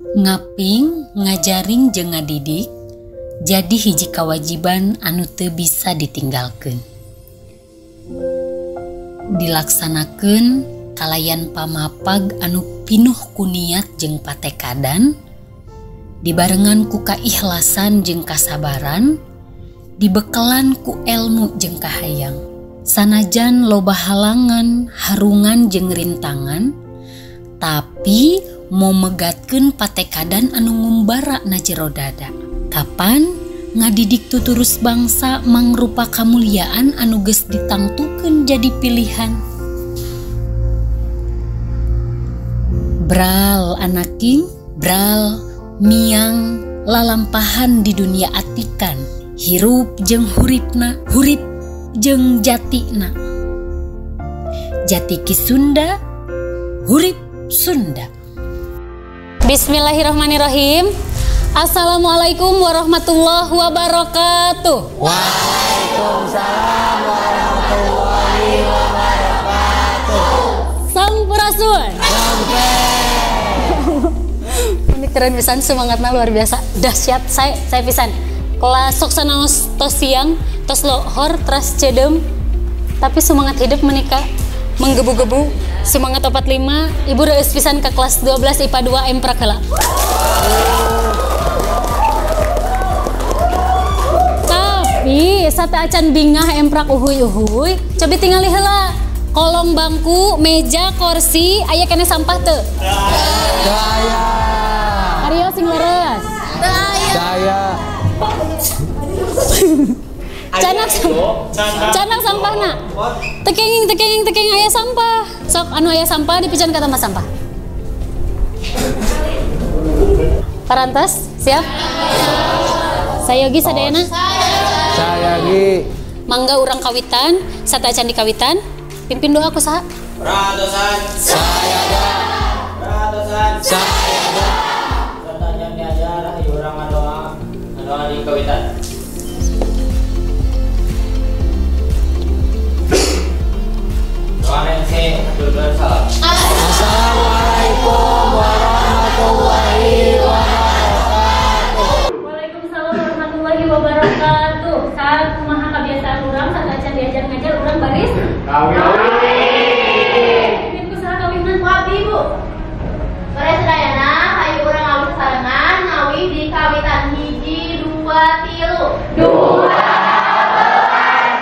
Ngaping, ngajaring jeung ngadidik jadi hiji kawajiban anu teu bisa ditinggalkeun. Dilaksanakeun kalayan pamapag anu pinuh ku niat jeung patekadan, dibarengan ku kaikhlasan jeung kasabaran, dibekelan ku elmu jeung kahayang. Sanajan loba halangan, harungan jeung rintangan, tapi mau megatkeun patekadan anu ngumbara na jero dada. Kapan ngadidik tuturus bangsa mangrupa kamuliaan anu geus ditangtukeun jadi pilihan. Bral anaking, bral miang lalampahan di dunia atikan, hirup jeung huripna, hurip jeung jatina. Jati Ki Sunda, hurip Sunda. Bismillahirrahmanirrahim. Assalamualaikum warahmatullahi wabarakatuh. Waalaikumsalam warahmatullahi wabarakatuh. Sampurasun. Ini keren pisan, semangatnya luar biasa. Dahsyat, saya pisan. Kelas sok sanaos tos siang, tos lohor, teras cedem. Tapi semangat hidup menikah menggebu-gebu. Semangat 45, ibu reus pisan ke kelas 12 IPA 2 emprak heula. Tapi sateuacan bingah emprak uhuy-uhuy, cobi tingali heula. Kolong bangku, meja, kursi, aya keneh sampah teu? Teu aya. Ario sing leres. Teu aya. Canak sampahna. Teu kenging aya sampah. Sok anu aya sampah dipican ka tempat sampah. Parantos, siap? Sayogi sadayana? Sayogi. Mangga urang kawitan, sateuacan di kawitan. Pimpin doa ku saha? Ratosan. Sayaga. Ratosan. Sayaga. Sateuacan diajar ayo urang ngadoa, ngadoa di kawitan. Assalamualaikum warahmatullahi wabarakatuh. Waalaikumsalam warahmatullahi wabarakatuh. Saat kumaha kebiasaan urang sateuacan diajar ngajar urang baris kawin. Pimpin ku saha kawinan? Ku abdi, Bu. Bare sadayana hayu urang ngawih sasarengan ngawih di kawitan 1 2 3. 2 jadi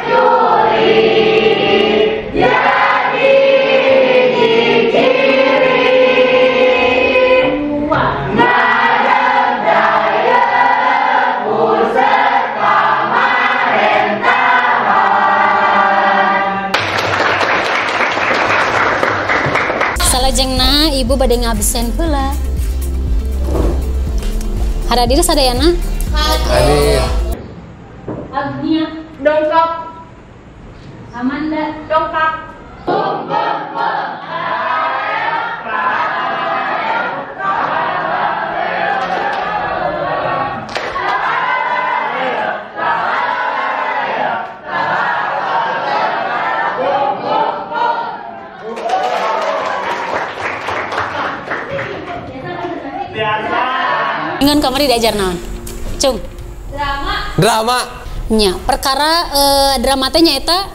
salajengna ibu bade ngabsen heula. Haradir sadayana? Hadir. Agnia dongkap. Amanda dongkap. Dengan kamari diajar naon? Cung. Drama. Drama. Nya, perkara drama teh nyaeta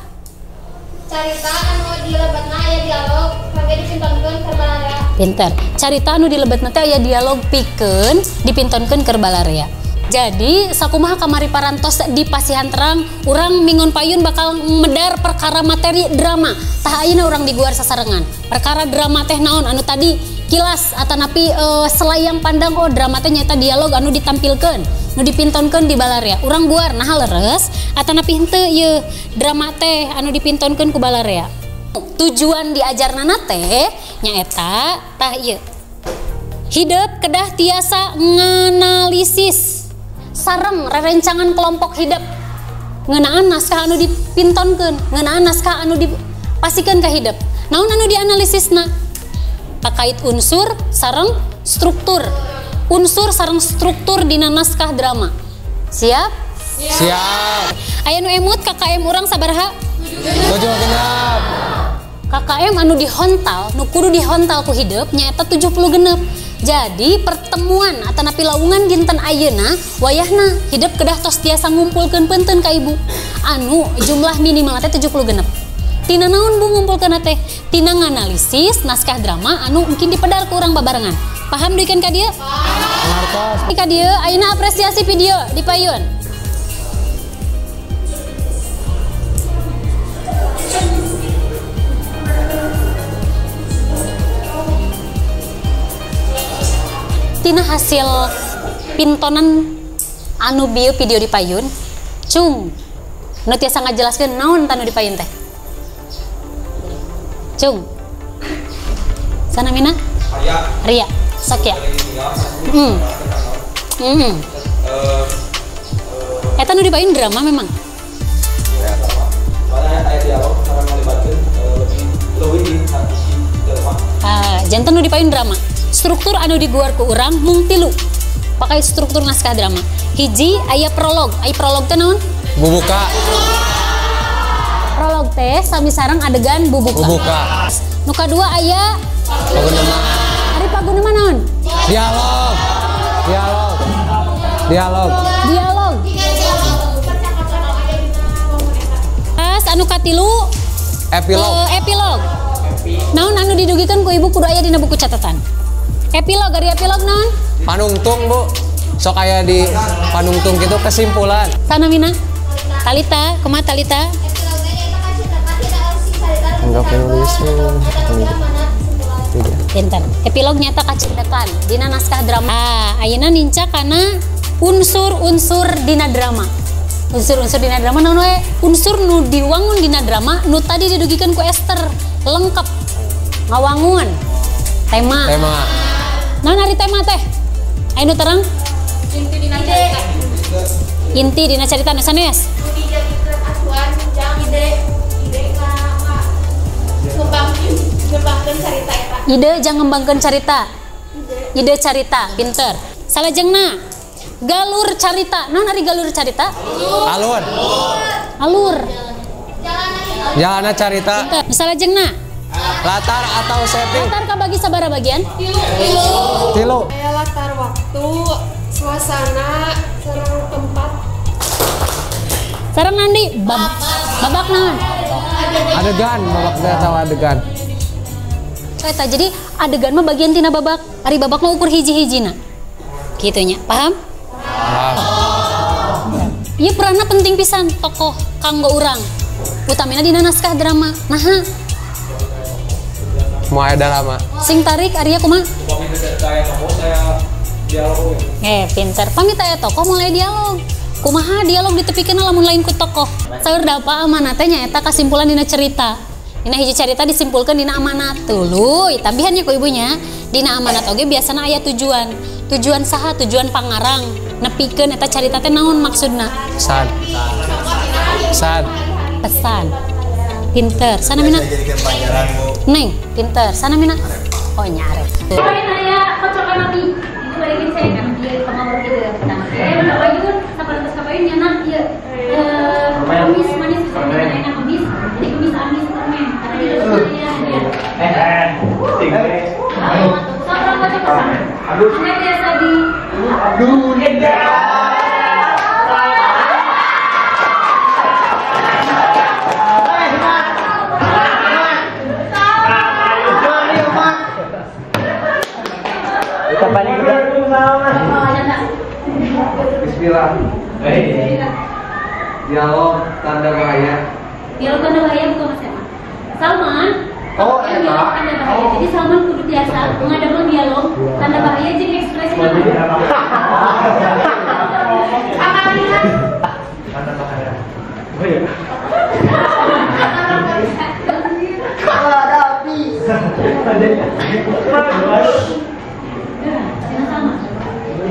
carita anu dilebetna aya dialog kangge dipintonkeun keur balarea. Pinter. Carita anu dilebetna teh aya dialog pikeun dipintonkeun keur balarea. Jadi sakumaha kamari parantos di pasihan terang urang mingon payun bakal medar perkara materi drama. Tah ayeuna urang diguar sasarengan. Perkara drama teh naon anu tadi kilas atanapi selayang pandang oh drama teh nyaeta dialog anu ditampilkeun, nu dipintonkeun di balarea. Urang guar naha leres atanapi henteu ieu drama teh anu dipintonkeun ku balarea. Tujuan diajarnana teh nyaeta tah ieu. Hidup kedah tiasa nganalisis sareng rerencangan kelompok hidup ngeunaan naskah anu dipintonkeun, ngeunaan naskah anu dipasikeun ka hidup. Naon anu dianalisisna? Terkait unsur sareng struktur. Unsur sareng struktur dina naskah drama. Siap? Siap. Aya nu emut KKM urang sabaraha? 7 genep. KKM anu dihontal, nu kudu dihontal ku hidup nyaeta 70 genep. Jadi pertemuan atanapi lawungan dinten ayeuna wayahna hidep kedah tos tiasa ngumpulkeun peunteun ka ibu. Anu jumlah minimal teh 76. Tina naon bu ngumpulkeun teh? Tina nganalisis naskah drama anu mungkin dipedar ku urang babarengan. Paham duikeun ka dieu? Paham. Ka dieu ayeuna apresiasi video di payun. Tina hasil pintonan anu bieu video di payun cung nu tiasa ngajelaskeun naon tanu di payun teh cung sana mina Ria sok ya eta nu di payun drama memang janten nu di payun drama. Struktur anu diguar ku urang mung tilu. Pakai struktur naskah drama. Hiji aya prolog. Aya prolog teh naon? Bubuka. Prolog teh sami sareng adegan bubuka. Bubuka. Nu kadua aya paguneman. Ari paguneman naon? Dialog. Dialog. Dialog. Dialog. Pas anu katilu epilog. Epilog. Naon anu didugikeun ku ibu kudu aya dina buku catatan. Epilog, ari epilog naon? Panungtung, Bu. Sok aya di panungtung gitu kesimpulan. Sana mina? Talita, kumaha Talita? Enggak penulis. Pinter. Epilog nyata kacindekan dina naskah drama. Ah, ayeuna ninca kana unsur-unsur dina drama. Unsur-unsur dina drama naon we? Unsur nu diwangun dina drama nu tadi didugikeun ku Esther lengkap. Ngawangun. Tema. Tema. Naon ari tema teh? Ayo nu terang? Inti dina carita. Inti dina carita nu sanes? Nu dijadikeun acuan jang ide ngembangkeun carita eta. Ide jang ngembangkeun carita. Ide carita, pinter. Salajengna galur carita. Naon ari galur carita? Alur. Alur. Jalana carita. Pinter. Salajengna latar atau setting. Latar kabagi sabaraha bagian? Tilu. Aya latar waktu, suasana, sareng tempat. Sareng nandi babak naon? Adegan, babak teh atawa adegan. Eta jadi adegan mah bagian tina babak. Ari babak mah ukur hiji-hijina. Kitu nya, paham? Paham. Ieu peranna penting pisan tokoh kanggo urang. Utamina dina naskah drama. Naha? Mau ada drama. Sing tarik Arya kumaha? Pinter. Pamit aya tokoh mulai dialog. Kumaha dialog ditepikeun lamun lain ku tokoh. Saur dapa amanat teh nyaeta kasimpulan dina cerita. Dina hiji cerita disimpulkeun dina amanat. Tuluy tambihannya ku ibunya. Dina amanat oge biasana aya tujuan. Tujuan saha? Tujuan pangarang. Nepikeun eta carita teh naon maksudna? Pesan. Pesan. Pesan. Pinter. Sana mina. Neng, pinter. Sana mina. Oh, nyarep. Lain aya kocokan api. Itu balikin saya kan dia pengawal gitu ya. Kapayun, saparantos kapayun nyanak ieu. Amis manis enak amis. Jadi kemis amis permen. Tapi di dalamnya ya. Saparang kocok pesan. Anda biasa di Aduh. Bismillah. Dialog tanda bahaya. Dialog tanda bahaya bukan Mas Emma. Salman. Oh, dialog tanda bahaya. Jadi Salman kudu biasa ngadamel dialog tanda bahaya jeung ekspresi. Tanda bahaya. Oh iya. Ada api.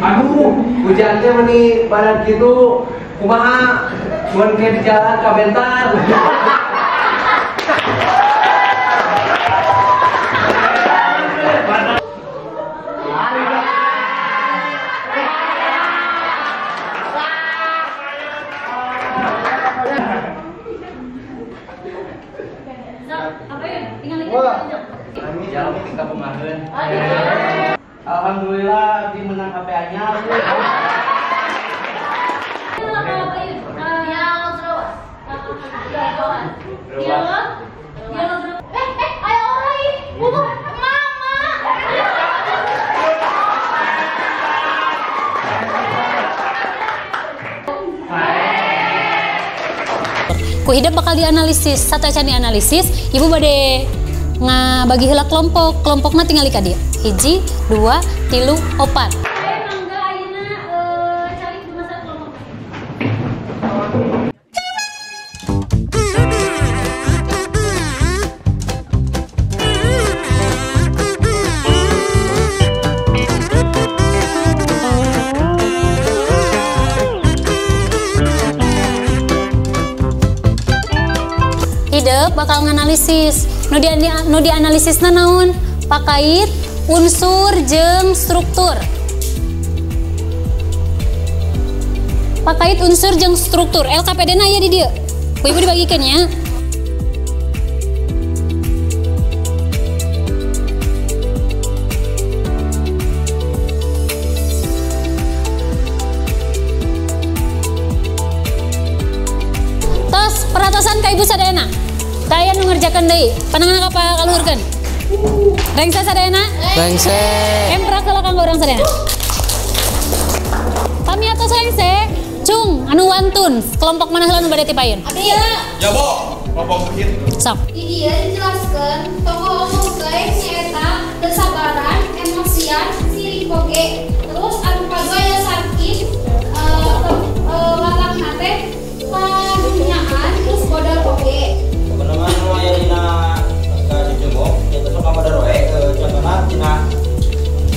Aduh, hujan teh meni badan gitu, kumaha, mun ke di jalan ka bentar. Apa ya? Tinggal lagi. Wah. Jalan tinggal pemahaman. Alhamdulillah abdi menang HP anyar. Dialog terus. Dialog. Dialog. Ayo orang ini. Mama. Ku hidep bakal dianalisis, satacan dianalisis, ibu bade ngabagi heula kelompok, kelompokna tingali ka dieu. 1, 2, 3, 4. Mangga ayeuna cari masa kelompok. Hidep bakal nganalisis. Nu dianalisisna naon? Pakait unsur jeung struktur. Pakait unsur jeung struktur. LKPD na aya di dieu. Ku ibu dibagikeun nya. Tos perhatosan ka ibu sadayana. Taya nu ngerjakeun deui. Panangan ka kaluhurkeun. Rengse sadayana? Rengse. Emprak heula kanggo urang sadayana. Pami atos rengse, cung anu wantun, kelompok mana heula nu bade tipayun? Abdi ya. Ya, Bo. Kelompok hit. Sok. Di dieu dijelaskeun tokoh Omoge nyaeta kesabaran, emosian, sirik oge. Terus anu kadua aya sakit, watakna teh kadunyaan terus bodor oge. Sebenarnya nu aya dina cucunguk nya sok modar wae contohna dina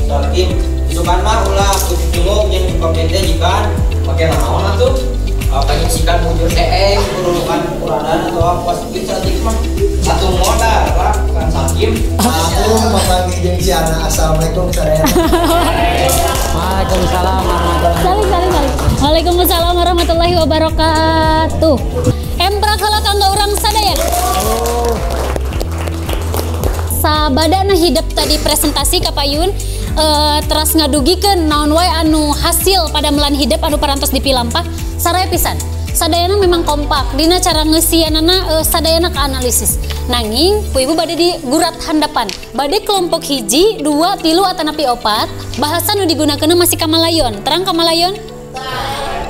sakim isukan mah ulah cucunguk jeung pamete jikan make naon atuh panyingsikan bujur seeng kururukan kuradan atau positif cantik mah satu modal lah kan sakim. Aku papanggih jeung si Ana. Assalamualaikum sadayana. Waalaikumsalam warahmatullahi. Saling saling saling. Waalaikumsalam warahmatullahi wabarakatuh. Emprak heula kanggo urang sadayana. Sabadana hidep tadi presentasi ka payun teras ngadugikeun naon wae anu hasil pada melan hidep anu parantos dipilampah saraya pisan. Sadayana memang kompak dina cara ngeusianana sadayana ka analisis. Nanging ku ibu bade digurat handapan. Bade kelompok 1, 2, 3 atanapi 4 bahasa nu digunakeunna masih kamalayon. Terang kamalayon?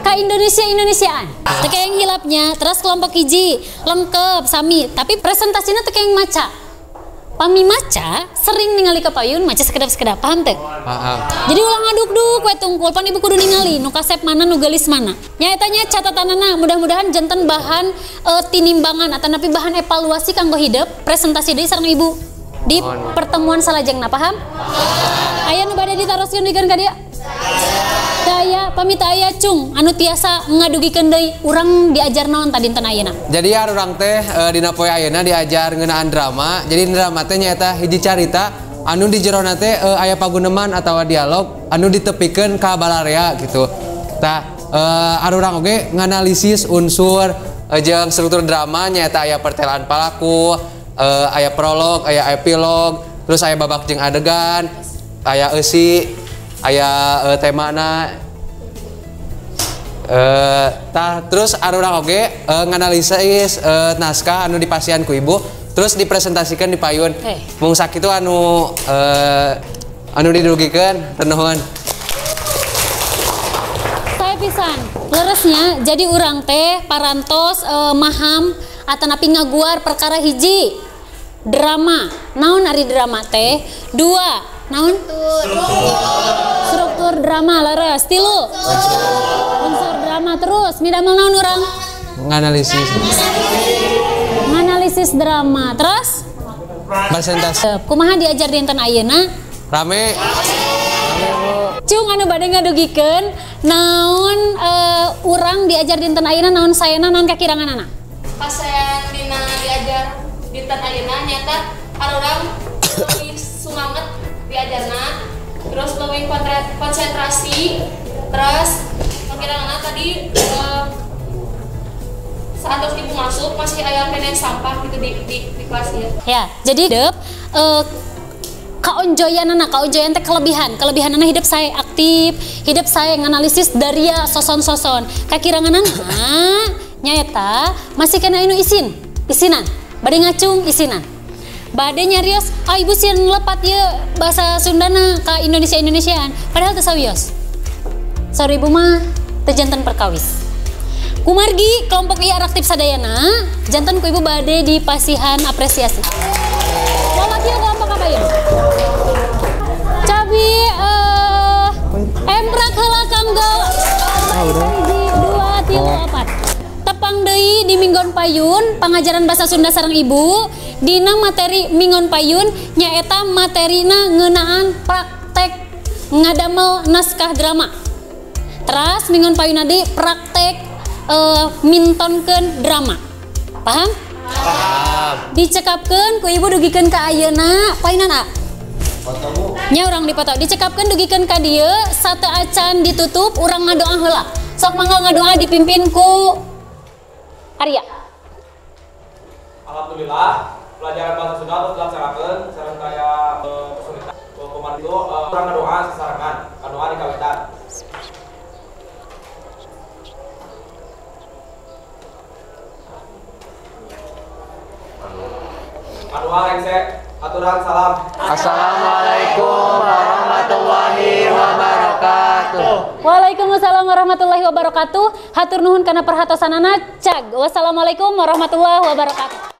Ka Indonesia Indonesiaan. Teu yang hilapnya, terus kelompok 1 lengkap sami, tapi presentasina teu yang maca. Pami maca sering ningali ka payun maca sekedap-sekedap, paham teu? Paham. Jadi ulah ngaduk-duk we tungkul, pan ibu kudu ningali nu kasep mana nu geulis mana. Nyaeta nya catatanana mudah-mudahan janten bahan tinimbangan atanapi bahan evaluasi kanggo hidep presentasi deui sareng ibu di pertemuan salajengna, paham? Aya nu bade ditaroskeun dikeun ka dieu? Daya pamit aya cung anu tiasa ngadugikeun deui urang diajar naon tadi dinten ayeuna. Jadi urang teh dina poe ayeuna diajar ngeunaan drama. Jadi drama teh nyaeta hiji carita anu di jerona teh aya paguneman atawa dialog anu ditepikeun ka balarea gitu. Tah urang oge nganalisis unsur jeung struktur drama nyaeta aya pertelaan palaku, aya prolog, aya epilog, terus aya babak jeung adegan, aya eusi, aya temana. Tah terus arurang oge nganalisis naskah anu dipasihan ku ibu terus dipresentasikan di payun. Mung sakitu anu anu didugikeun nuhun. Saya pisan leresnya jadi urang teh parantos maham atanapi ngaguar perkara hiji drama. Naon ari drama teh? 2 naon? Struktur drama leres. 3 unsur drama. Terus midamel naon urang? Nganalisis. Nganalisis drama. Terus presentasi. Kumaha diajar dinten ayeuna? Rame. Cung anu bade ngadugikeun naon urang diajar dinten ayeuna naon saena naon kakiranganana? Pas saya dina diajar dinten ayeuna nyaeta arurang leuwih sumanget diajarna, terus leuwih konsentrasi, terus kakiranganna tadi saat ibu masuk masih aya kena sampah gitu di kelas ya. Ya, jadi dep Kaonjoyanana, kaonjoyan teh kelebihan. Kelebihanana hidup saya aktif, hidup saya nganalisis daria soson-soson. Kakiranganana nyaeta masih kena anu isin, isinan. Bade ngacung isinan. Bade nyarios, ah ibu sieun lepat ieu bahasa Sundana ka Indonesia-Indonesiaan. Padahal teu sawios. Saur ibu mah teu janten perkawis. Kumargi kelompok ieu aktif sadayana, janten ku ibu bade dipasihan apresiasi. Walau ieu kelompok apa ieu? Cabi emprak heula kanggo 1 2 3 4. Tepang deui di Minggon Payun pangajaran bahasa Sunda sareng ibu dina materi Minggon Payun nyaeta materina ngeunaan praktek ngadamel naskah drama. Teras Minggon Payun deui praktek mintonkeun drama. Paham? Paham. Dicekapkeun ku ibu dugikeun ka ayeuna payunan a. Nya urang dipoto. Dicekapkeun dugikeun ka dieu sateu acan ditutup urang ngadoa heula. Sok mangga ngadoa dipimpin ku Arya. Alhamdulillah pelajaran bahasa Sunda terus dilaksanakeun sareng kaya kesulitan. Kumaha itu urang ngadoa sasarengan, ngadoa di kawitan. Ngadoa rengse, aturan salam. Assalamualaikum warahmatullahi wabarakatuh. Waalaikumsalam warahmatullahi wabarakatuh. Hatur nuhun kana perhatosanana cag. Wassalamualaikum warahmatullahi wabarakatuh.